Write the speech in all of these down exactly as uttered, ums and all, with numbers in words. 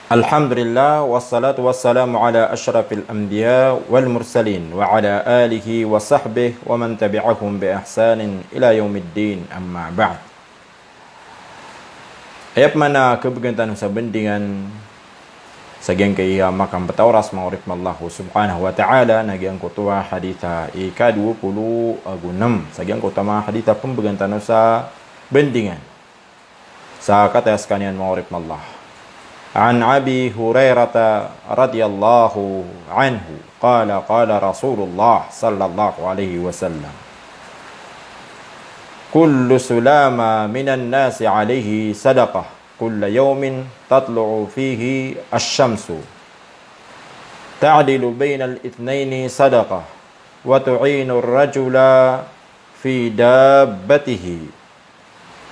Alhamdulillah, wassalatu wassalamu ala ashrafil anbiya wal mursalin, wa ala alihi wa sahbihi wa man tabi'ahum bi ihsanin ila yawmiddin, amma ba'd. Aya pman a khabgan tano sa bandingan sa giyangkaya makampita oras, manga oripn o Allah subhanahu wa ta'ala, na giyangkoto a hadith a ika dowa polo ago nem sa giyangkoto a manga hadith a pmbgan tano sa bandingan. Sa kataya skaniyan, manga oripn o Allah. An Abi Hurairah radhiyallahu anhu, qala, qala Rasulullah sallallahu alaihi wasallam, kullu sulama minan nasi alaihi sadaqah, kulla yawmin tatlu'u fihi ash-shamsu, ta'dilu bainal ithnaini sadaqah, wa tu'inu ar-rajula fi dabbatihi,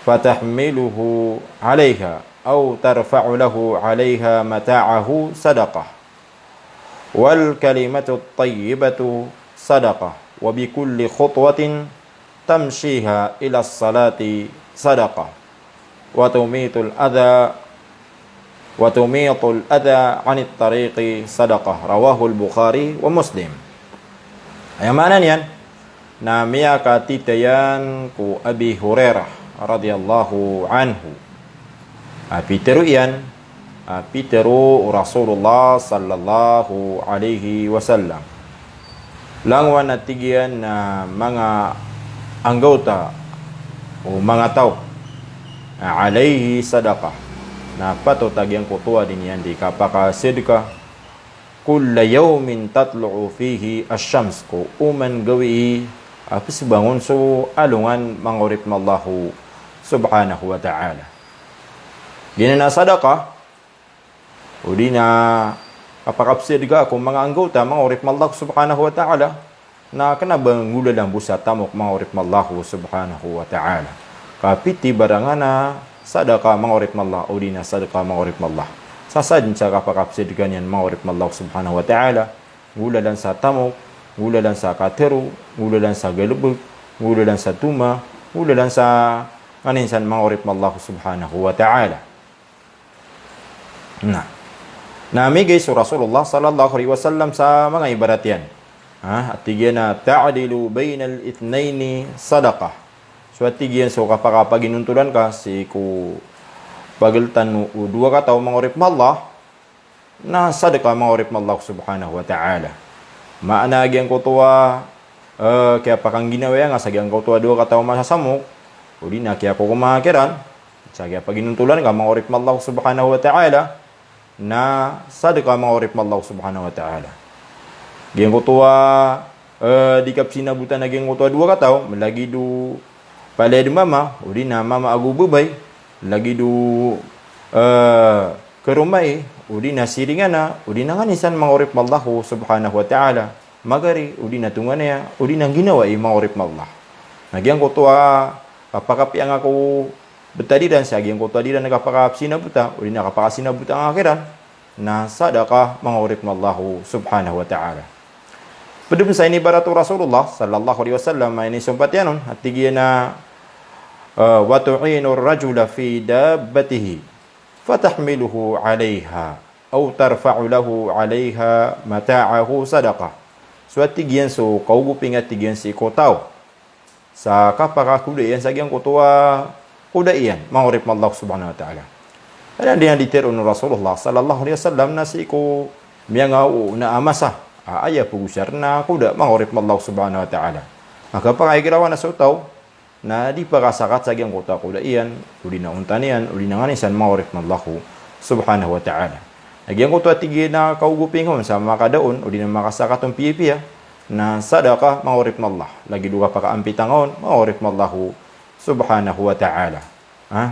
fatahmiluhu alaiha, aw tarfa'u lahu alaiha mata'ahu sadaqah, wal kalimatu tayyibatu sadaqah, wa bi kulli khutwatin tamshiha ila salati sadaqah, wa tumitul adha, wa tumitul adha anit tariqi sadaqah. Rawahul Bukhari wa Muslim. Aya maana niyan na miyakatitayan ko Abi Hurairah radhiyallahu anhu a pitharo iyan, a pitharo o Rasulullah sallallahu alaihi wasallam. Langowan a tig iyan na manga anggawta o manga taw a alaihi sadaqah, na patot a giyangkoto a di niyan di kapakasadka, kulla yawmin tatlu'u fihi ash-shams, ko oman gawii a pzbangon so alongan, manga oripn o Allah subhanahu wa ta'ala. Giyanan a sadaqah, odi na kapakapsadka ko manga anggawta, manga oripn o Allah subhanahu wa ta'ala, na kna ba nggolalan bo sa tamok, manga oripn o Allah subhanahu wa ta'ala. Ka piti barangan a sadaqah, manga oripn o Allah, odi na sadaqah, manga oripn o Allah. Sa sadn sa kapakapsadka niyan, manga oripn o Allah subhanahu wa ta'ala, nggolalan sa tamok, nggolalan sa katharo, nggolalan sa galbk, nggolalan sa toma, nggolalan sa nganin san, manga oripn o Allah subhanahu wa ta'ala. Na, na migay so Rasulullah sallallahu alaihi wasallam sa manga ibarat iyan. Ha, a tig iyan a ta'dilu bainal ithnaini sadaqah. So a tig iyan so kapakapaginontolan ka sii ko pagltan o dowa kataw, manga oripn o Allah, na sadaqah, manga oripn o Allah subhanahu wa ta'ala. Maana giyangkoto a, eh, kiyapakangginawai anga sa giyangkoto a dowa kataw a masasamok, odi na kiyakokoman ka kiran sa kiyapaginontolan ka, manga oripn o Allah subhanahu wa ta'ala, na sadaqah, manga oripn o Allah subhanahu wa ta'ala. Giyangkoto a, eh, di kapsinabota na giyangkoto a dowa kataw, malagid o palaya dn mama, odi na mama ago babay, lagid o, eh, karoma i, odi na siringan a, odi na nganin san, manga oripn o Allah subhanahu wa ta'ala, magari, odi na tonganay a, odi na ngginawai, manga oripn o Allah. Na giyangkoto a kapakapiya anga ko btad iran sa giyangkoto a di iran kapakapsinabota, odi na kapakasinabota anga kiran, na sadaqah, manga oripn o Allah subhanahu wa ta'ala. Pd pn sa inibarat o Rasulullah sallallahu alaihi wasallam a inisompat iyan on, a tig iyan a, eh, wa tu'inu ar-rajula fi dabbatihi, fatahmiluhu alaiha, aw tarfa'u lahu alaiha mata'ahu sadaqah. So a tig iyan so kaogoping a tig iyan sii ko taw sa kapakakoda iyan sa giyangkoto a koda iyan, manga oripn o Allah subhanahu wa ta'ala. Aya di niyan di tharoon o Rasulullah sallallahu alaihi wasallam na sii ko miyangaoona a masa a aya pagosar na koda, manga oripn o Allah subhanahu wa ta'ala. Maka pakaigrawan a so taw na di pakasakat sa giyangkoto a koda iyan, odi na onta niyan, odi na nganin san, manga oripn o Allah subhanahu wa ta'ala. Na giyangkoto a tig iyan a kaogoping on sa makadaon, odi na makasakat on piyapiya, na sadaqah, manga oripn o Allah. Lagid o kapakaampitang on, manga oripn o Allah subhanahu wa ta'ala. Ha?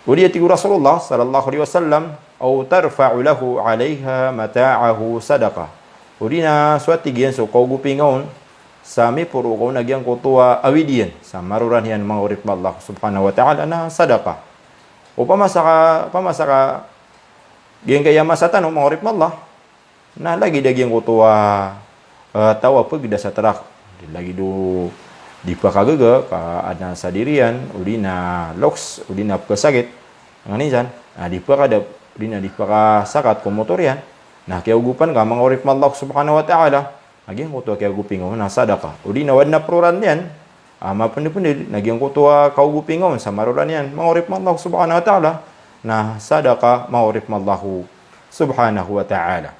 Odi a tig o Rasulullah sallallahu alaihi wasallam, aw tarfa'u lahu alaiha mata'ahu sadaqah. Odi na so a tig iyan so kaogoping on sa miporo ka on a giyangkoto a awid iyan sa maroraan iyan, manga oripn o Allah subhanahu wa ta'ala, na sadaqah. Opama sa ka, opama sa ka giyangkaya masa tano, manga oripn o Allah, na lagid a giyangkoto a, eh, taw a pagda sa trak. Lagid o di pakagaga ka adn a sadiriyan, odi na loks, odi na pkasakit. Nganin san, na di pakada, odi na di pakasakat ko motor iyan, na kiyaogopan ka, manga oripen o Allah subhanahu wa ta'ala, na giyangkoto a kiyaogopin ka on na sadaqah. Odi na o aden a peroran iyan a mapendependel, na giyangkoto a kaogopin ka on sa maroran iyan, manga oripen o Allah subhanahu wa ta'ala, na sadaqah, manga oripen o Allah subhanahu wa ta'ala.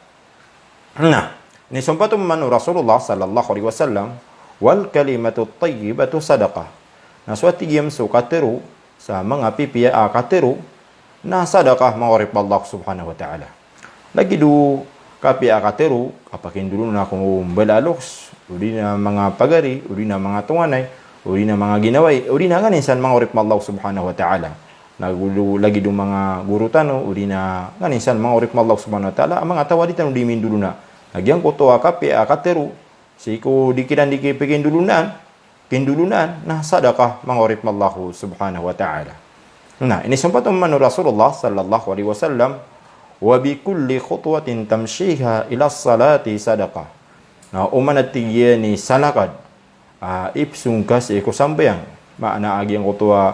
Na inisompat mambo o Rasulullah sallallahu alaihi wasallam, "Wal kalimatu tayyibatu sadaqah." Na so, a tig iyan, so katero sa manga pipiya a katero na sadaqah, manga oripen o Allah subhanahu wa ta'ala. Lagid o kapiya a katero, kapakindolona ko mbala a loks, odi na manga pagari, odi na manga tonganay, odi na manga ginawai, odi na nganin san, manga oripen o Allah subhanahu wa ta'ala. Na go, lagid o manga goro tano, odi na nganin san, manga oripen o Allah subhanahu wa ta'ala, a manga taw a di tano di mindolona. Na giyangkoto a kapiya a katero sii ko di kiran di kipikindolonaan, kindolonaan, na sadaqah, manga oripen o Allah subhanahu wa ta'ala. Na inisompat mambo o Rasulullah sallallahu alaihi wasallam, "Wa bi kulli khutwatin tamshiha ila salati sadaqah." Na oman, a tig iyan, i salakad a ipesong ka sii ko sambayang, maana a giyangkoto a,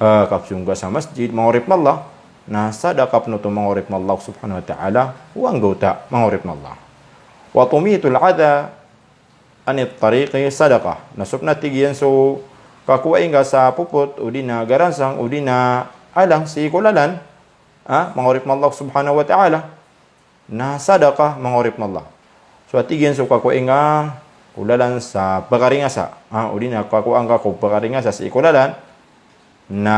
a, kapesong ka sa masjid, manga oripen o Allah, na sadaqah pen oto, manga oripen o Allah subhanahu wa ta'ala, o anggawta, manga oripen o Allah. "Wa tumitul adha anit tariqi sadaqah." Na so pen, a tig iyan, so kakowai ngka sa popot, odi na garansang, odi na alang sii ko lalan, a, manga oripen o Allah subhanahu wa ta'ala, na sadaqah, manga oripen o Allah. So, a tig iyan, so kakowai ngka ko lalan sa pekaringasa, a, odi na kakowai ngka ko pekaringasa sii ko lalan, na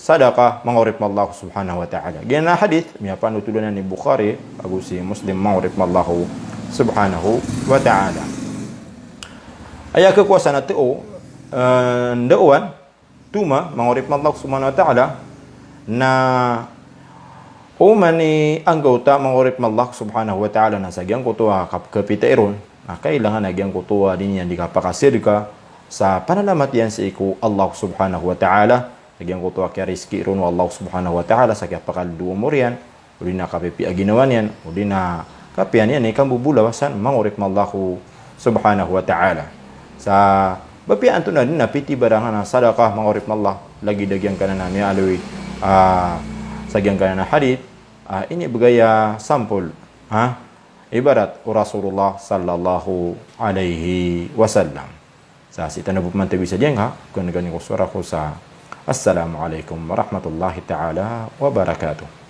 sadaqah, manga oripen o Allah subhanahu wa ta'ala. Giyanan a hadith, miyapanotolan iyan i Bukhari ago si Muslim, manga oripen o Allah subhanahu wa ta'ala. Aya khakowa san a tao, e, ndaowan, toma, manga oripen o Allah subhanahu wa ta'ala, na oman i anggawta, manga oripen o Allah subhanahu wa ta'ala, na sa giyangkoto a kap-, kapita iron, na kailangan a giyangkoto a di niyan di kapakasadaqah sa panalamat iyan sii ko Allah subhanahu wa ta'ala, sa giyangkoto a kiyarizki iron o Allah subhanahu wa ta'ala, sa kiyapakaldo o omor iyan, odi na kapipiya a ginawa niyan, odi na kapiya niyan i kambobolawasan, manga oripen o Allah subhanahu wa ta'ala. Sa ba piya antonaa den a pitibarangan a sadaqah, manga oripen o Allah, lagid a giyangkanan a miyaaloy, a, sa giyangkanan a hadith, a, inibegay a sampol, ha? Ibarat o Rasulullah sallallahu alaihi wasallam. Sa sii tano bo pman tawi sa giyangka, kangganin ko sowara ko sa, Assalamu alaikum warahmatullahi ta'ala wabarakatuh.